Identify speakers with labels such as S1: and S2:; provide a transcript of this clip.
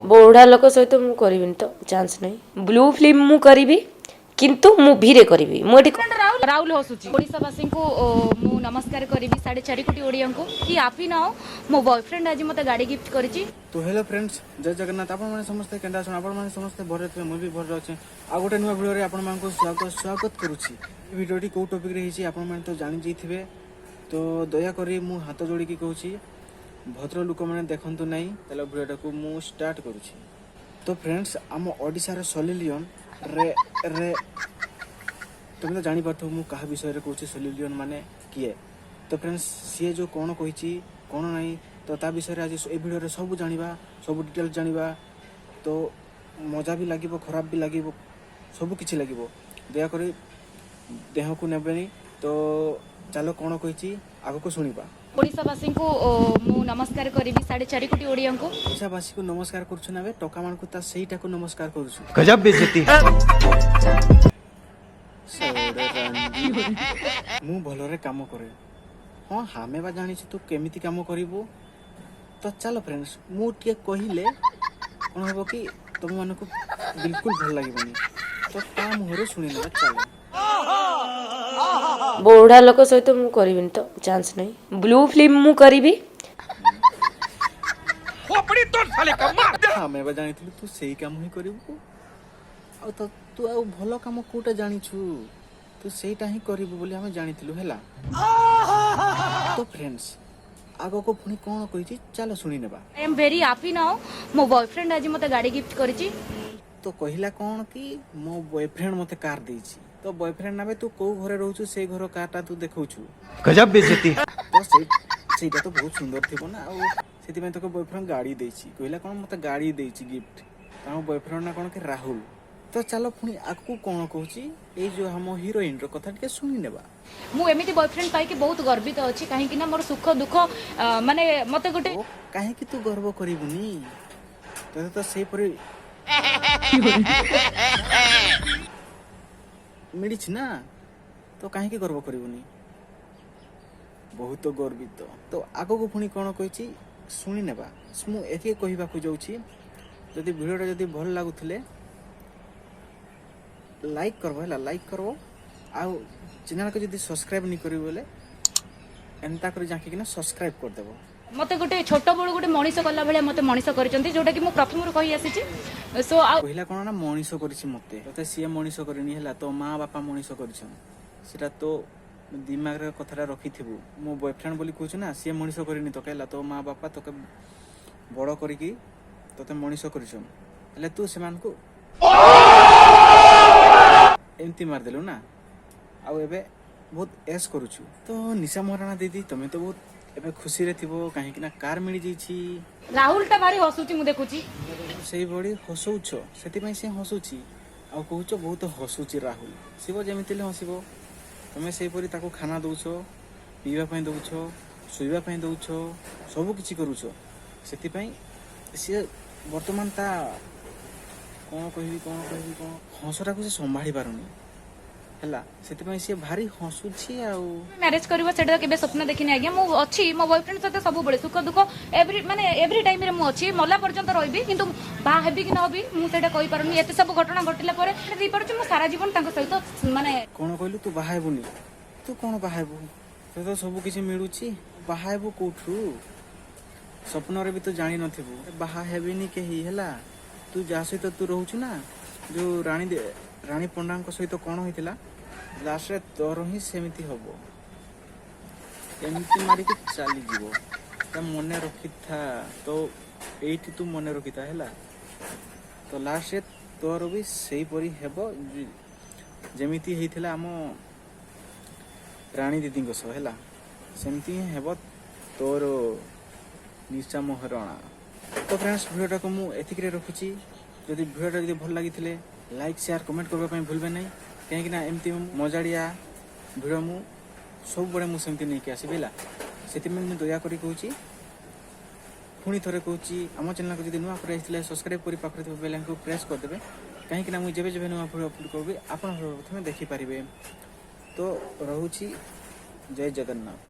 S1: ବୁଢ଼ା ଲୋକ ସହିତ ମୁଁ କରିବିନି ତ, ଚାନ୍ସ ନାହିଁ। ବ୍ଲୁ ଫିଲ୍ମ ମୁଁ କରିବି, କିନ୍ତୁ ମୁଭିରେ କରିବି। ମୁଁ ଏଠି
S2: ରାହୁଲ ହସୁଛି। ଓଡ଼ିଶାବାସୀଙ୍କୁ ମୁଁ ନମସ୍କାର କରିବି, 4.5 କୋଟି ଓଡ଼ିଆଙ୍କୁ କି ଆପି ନାও। ମୋ ବୟଫ୍ରେଣ୍ଡ ଆଜି ମୋତେ ଗାଡ଼ି ଗିଫ୍ଟ କରିଛି।
S3: ତ ହ୍ୟାଲୋ ଫ୍ରେଣ୍ଡସ୍, ଜୟ ଜଗନ୍ନାଥ। ଆପଣମାନେ ସମସ୍ତେ କେନ୍ତା ଅଛନ୍? ଆପଣମାନେ ସମସ୍ତେ ଭଲରେ ଥିବେ, ମୁଁ ବି ଭଲରେ ଅଛେ। ଆଉ ଗୋଟେ ନୂଆ ଭିଡ଼ିଓରେ ଆପଣମାନଙ୍କୁ ସ୍ୱାଗତ ସ୍ୱାଗତ କରୁଛି। ଏ ଭିଡ଼ିଓଟି କେଉଁ ଟପିକ୍ରେ ହେଇଛି, ଆପଣମାନେ ତ ଜାଣି ଯାଇଥିବେ। ତ ଦୟାକରି ମୁଁ ହାତ ଯୋଡ଼ିକି କହୁଛି, ଭଦ୍ର ଲୋକମାନେ ଦେଖନ୍ତୁ ନାହିଁ। ତାହେଲେ ଭିଡ଼ିଓଟାକୁ ମୁଁ ଷ୍ଟାର୍ଟ କରୁଛି। ତ ଫ୍ରେଣ୍ଡସ୍, ଆମ ଓଡ଼ିଶାର ସନି ଲିଓନ ରେ ରେ ତୁମେ ତ ଜାଣିପାରୁଥିବ ମୁଁ କାହା ବିଷୟରେ କହୁଛି, ସନି ଲିଓନ ମାନେ କିଏ। ତ ଫ୍ରେଣ୍ଡସ୍, ସିଏ ଯେଉଁ କ'ଣ କହିଛି, କ'ଣ ନାହିଁ, ତ ତା ବିଷୟରେ ଆଜି ଏ ଭିଡ଼ିଓରେ ସବୁ ଜାଣିବା, ସବୁ ଡିଟେଲ୍ସ ଜାଣିବା। ତ ମଜା ବି ଲାଗିବ, ଖରାପ ବି ଲାଗିବ, ସବୁ କିଛି ଲାଗିବ। ଦୟାକରି ଦେହକୁ ନେବେନି। ତ ଚାଲ, କ'ଣ କହିଛି ଆଗକୁ ଶୁଣିବା।
S2: ଓଡ଼ିଶାବାସୀଙ୍କୁ ମୁଁ ନମସ୍କାର କରିବି, 4.5 କୋଟି ଓଡ଼ିଆଙ୍କୁ।
S3: ଓଡ଼ିଶାବାସୀକୁ ନମସ୍କାର କରୁଛୁ ନା ବେ ଟୋକାମାନଙ୍କୁ ତା ସେଇଟାକୁ ନମସ୍କାର କରୁଛୁ?
S4: गजब बेइज्जती है।
S3: ସଉଡ଼େ ରାଣ୍ଡି। ମୁଁ ଭଲରେ କାମ କରେ। ହଁ, ଆମେ ବା ଜାଣିଛୁ ତୁ କେମିତି କାମ କରିବୁ। ତ ଚାଲ ଫ୍ରେଣ୍ଡସ୍, ମୁଁ ଟିକେ କହିଲେ କ'ଣ ହବ କି ତୁମମାନଙ୍କୁ ବିଲକୁଲ ଭଲ ଲାଗିବନି। ତ ତା ମୁହଁରୁ ଶୁଣିନେବା, ଚାଲ।
S1: ବୁଢ଼ା ଲୋକ ସହିତ ମୁଁ କରିବିନି ତ, ଚାନ୍ସ ନାହିଁ। ବ୍ଲୁ ଫିଲ୍ମ ମୁଁ କରିବି।
S3: ଆମେ ବା ଜାଣିଥିଲୁ ତୁ ସେଇ କାମ ହିଁ କରିବୁ। ଆଉ ତ ତୁ ଆଉ ଭଲ କାମ କୋଉଟା ଜାଣିଛୁ? ତୁ ସେଇଟା ହିଁ କରିବୁ ବୋଲି ଆମେ ଜାଣିଥିଲୁ, ହେଲା। ତ ଫ୍ରେଣ୍ଡସ୍, ଆଗକୁ ପୁଣି କ'ଣ କହିଛି, ଚାଲ ଶୁଣିନେବା।
S2: I am very happy now. ମୋ ବୟଫ୍ରେଣ୍ଡ ଆଜି ମୋତେ ଗାଡ଼ି ଗିଫ୍ଟ କରିଛି।
S3: ତ କହିଲା କ'ଣ କି ମୋ ବୟଫ୍ରେଣ୍ଡ ମତେ କାର୍ ଦେଇଛି। ତ ବୟଫ୍ରେଣ୍ଡ ନାବେ, ତୁ କୋଉ ଘରେ ରହୁଛୁ, ସେଇ ଘର କାର୍ଟା ତୁ ଦେଖଉଛୁ?
S4: गजब बेइज्जती है।
S3: ତ ସେଇଟା ତ ବହୁତ ସୁନ୍ଦର ଥିବ ନା, ଆଉ ସେଥିପାଇଁ ତୋ ବୟଫ୍ରେଣ୍ଡ ଗାଡ଼ି ଦେଇଛି। କହିଲା କ'ଣ, ମତେ ଗାଡ଼ି ଦେଇଛି ଗିଫ୍ଟ। ତାଙ୍କ ବୟଫ୍ରେଣ୍ଡ ନା କ'ଣ କି ରାହୁଲ। ତ ଚାଲ, ପୁଣି ଆଗକୁ କ'ଣ କହୁଛି, ଏଇ ଯୋଉ ଆମ ହିରୋଇନର କଥା ଟିକେ ଶୁଣିନେବା।
S2: ମୁଁ ଏମିତି ବୟଫ୍ରେଣ୍ଡ ପାଇକି ବହୁତ ଗର୍ବିତ ଅଛି, କାହିଁକି ନା ମୋର ସୁଖ ଦୁଃଖ ମାନେ ମୋତେ ଗୋଟେ
S3: ଓ, କାହିଁକି ତୁ ଗର୍ବ କରିବୁନି? ତୋତେ ତ ସେଇପରି ମିଳିଛି ନା, ତ କାହିଁକି ଗର୍ବ କରିବୁନି? ବହୁତ ଗର୍ବିତ। ତ ଆଗକୁ ପୁଣି କ'ଣ କହିଛି ଶୁଣି ନେବା। ମୁଁ ଏତିକି କହିବାକୁ ଯାଉଛି, ଯଦି ଭିଡ଼ିଓଟା ଯଦି ଭଲ ଲାଗୁଥିଲେ ଲାଇକ୍ କରବ, ହେଲା, ଲାଇକ୍ କରବ। ଆଉ ଚ୍ୟାନେଲକୁ ଯଦି ସବସ୍କ୍ରାଇବ୍ ନି କରିବ ବୋଲେ ଏନ୍ତା କରି ଜାଙ୍କିକିନା ସବସ୍କ୍ରାଇବ୍ କରିଦେବ।
S2: ମୋତେ ଗୋଟେ ଛୋଟ ବେଳୁ ଗୋଟେ ମଣିଷ କଲା ଭଳିଆ ମୋତେ ମଣିଷ କରିଛନ୍ତି, ଯୋଉଟା କି ମୁଁ ପ୍ରଥମରୁ କହି ଆସିଛି। ସୋ ଆଉ
S3: କହିଲା କ'ଣ ନା ମଣିଷ କରିଛି ମତେ। ତତେ ସିଏ ମଣିଷ କରିନି, ହେଲା, ତୋ ମା ବାପା ମଣିଷ କରିଛନ୍। ସେଟା ତୋ ଦିମାଗରେ କଥାଟା ରଖିଥିବୁ। ମୋ ବୟଫ୍ରେଣ୍ଡ ବୋଲି କହୁଛୁ ନା, ସିଏ ମଣିଷ କରିନି ତୋକେ, ହେଲା। ତୋ ମା ବାପା ତୋକେ ବଡ଼ କରିକି ତୋତେ ମଣିଷ କରିଛନ୍। ହେଲେ ତୁ ସେମାନଙ୍କୁ ଏମିତି ମାରିଦେଲୁ ନା, ଆଉ ଏବେ ବହୁତ ଏସ୍ କରୁଛୁ। ତ ନିଶା ମହାରଣା ଦିଦି, ତମେ ତ ବହୁତ ଏବେ ଖୁସିରେ ଥିବ, କାହିଁକି ନା କାର୍ ମିଳିଯାଇଛି।
S2: ରାହୁଲଟା ଭାରି ହସୁଛି, ମୁଁ ଦେଖୁଛି।
S3: ସେଇଭଳି ହସଉଛ, ସେଥିପାଇଁ ସେ ହସୁଛି। ଆଉ କହୁଛ ବହୁତ ହସୁଛି ରାହୁଲ। ଶିବ ଯେମିତି ହେଲେ ହସିବ। ତମେ ସେଇପରି ତାକୁ ଖାନା ଦଉଛ, ପିଇବା ପାଇଁ ଦଉଛ, ଶୋଇବା ପାଇଁ ଦଉଛ, ସବୁ କିଛି କରୁଛ। ସେଥିପାଇଁ ସିଏ ବର୍ତ୍ତମାନ ତା କ'ଣ କହିବି, କ'ଣ କହିବି, କ'ଣ ହସଟାକୁ ସେ ସମ୍ଭାଳି ପାରୁନି, ହେଲା। ସେଥିପାଇଁ ସିଏ ଭାରି ହସୁଛି ଆଉ।
S2: ମ୍ୟାରେଜ କରିବ ସେଇଟା ତ କେବେ ସ୍ୱପ୍ନ ଦେଖିନି ଆଜ୍ଞା। ମୁଁ ଅଛି ମୋ ବୟଫ୍ରେଣ୍ଡ ସହିତ ସବୁବେଳେ, ସୁଖ ଦୁଃଖ ଏଭ୍ରି ମାନେ ଏଭ୍ରି ଟାଇମରେ ମୁଁ ଅଛି, ମଲା ପର୍ଯ୍ୟନ୍ତ ରହିବି। କିନ୍ତୁ ବାହା ହେବି କି ନ ହେବି ମୁଁ ସେଇଟା କହିପାରୁନି। ଏତେ ସବୁ ଘଟଣା ଘଟିଲା ପରେ ଦେଇପାରୁଛି ମୁଁ ସାରା ଜୀବନ ତାଙ୍କ ସହିତ ମାନେ
S3: କ'ଣ କହିଲୁ? ତୁ ବାହା ହେବୁନି? ତୁ କ'ଣ ବାହା ହେବୁ? ତୋତେ ତ ସବୁ କିଛି ମିଳୁଛି, ବାହା ହେବୁ କୋଉଠୁ? ସ୍ୱପ୍ନରେ ବି ତୁ ଜାଣିନଥିବୁ। ବାହା ହେବିନି କେହି, ହେଲା। ତୁ ଯାହା ସହିତ ତୁ ରହୁଛୁ ନା, ଯୋଉ ରାଣୀ ପଣ୍ଡାଙ୍କ ସହିତ କ'ଣ ହେଇଥିଲା, ଲାଷ୍ଟରେ ତୋର ହିଁ ସେମିତି ହବ। ଏମିତି ମାରିକି ଚାଲିଯିବ। ତା ମନେ ରଖିଥା, ତ ଏଇଠି ତୁ ମନେ ରଖିଥା, ହେଲା। ତ ଲାଷ୍ଟରେ ତୋର ବି ସେଇପରି ହେବ, ଯେମିତି ହେଇଥିଲା ଆମ ରାଣୀ ଦିଦିଙ୍କ ସହ, ହେଲା, ସେମିତି ହିଁ ହେବ ତୋର, ନିଶା ମହାରଣା। ତ ଫ୍ରେଣ୍ଡସ୍, ଭିଡ଼ିଓଟାକୁ ମୁଁ ଏତିକିରେ ରଖୁଛି। ଯଦି ଭିଡ଼ିଓଟା ଯଦି ଭଲ ଲାଗିଥିଲେ ଲାଇକ୍, ସେୟାର, କମେଣ୍ଟ କରିବା ପାଇଁ ଭୁଲବେ ନାହିଁ, କାହିଁକିନା ଏମିତି ମଜାଳିଆ ଭିଡ଼ିଓ ମୁଁ ସବୁବେଳେ ମୁଁ ସେମିତି ନେଇକି ଆସିବି, ହେଲା। ସେଥିପାଇଁ ମୁଁ ଦୟାକରି କହୁଛି, ପୁଣି ଥରେ କହୁଛି, ଆମ ଚ୍ୟାନେଲକୁ ଯଦି ନୂଆ କରି ଆସିଥିଲେ ସବସ୍କ୍ରାଇବ୍ କରି ପାଖରେ ଥିବା ବେଲ୍ ଆଇକନ୍କୁ ପ୍ରେସ୍ କରିଦେବେ, କାହିଁକିନା ମୁଁ ଯେବେ ଯେବେ ନୂଆ ଭିଡ଼ିଓ ଅପଲୋଡ଼ କରିବି, ଆପଣ ପ୍ରଥମେ ଦେଖିପାରିବେ। ତ ରହୁଛି, ଜୟ ଜଗନ୍ନାଥ।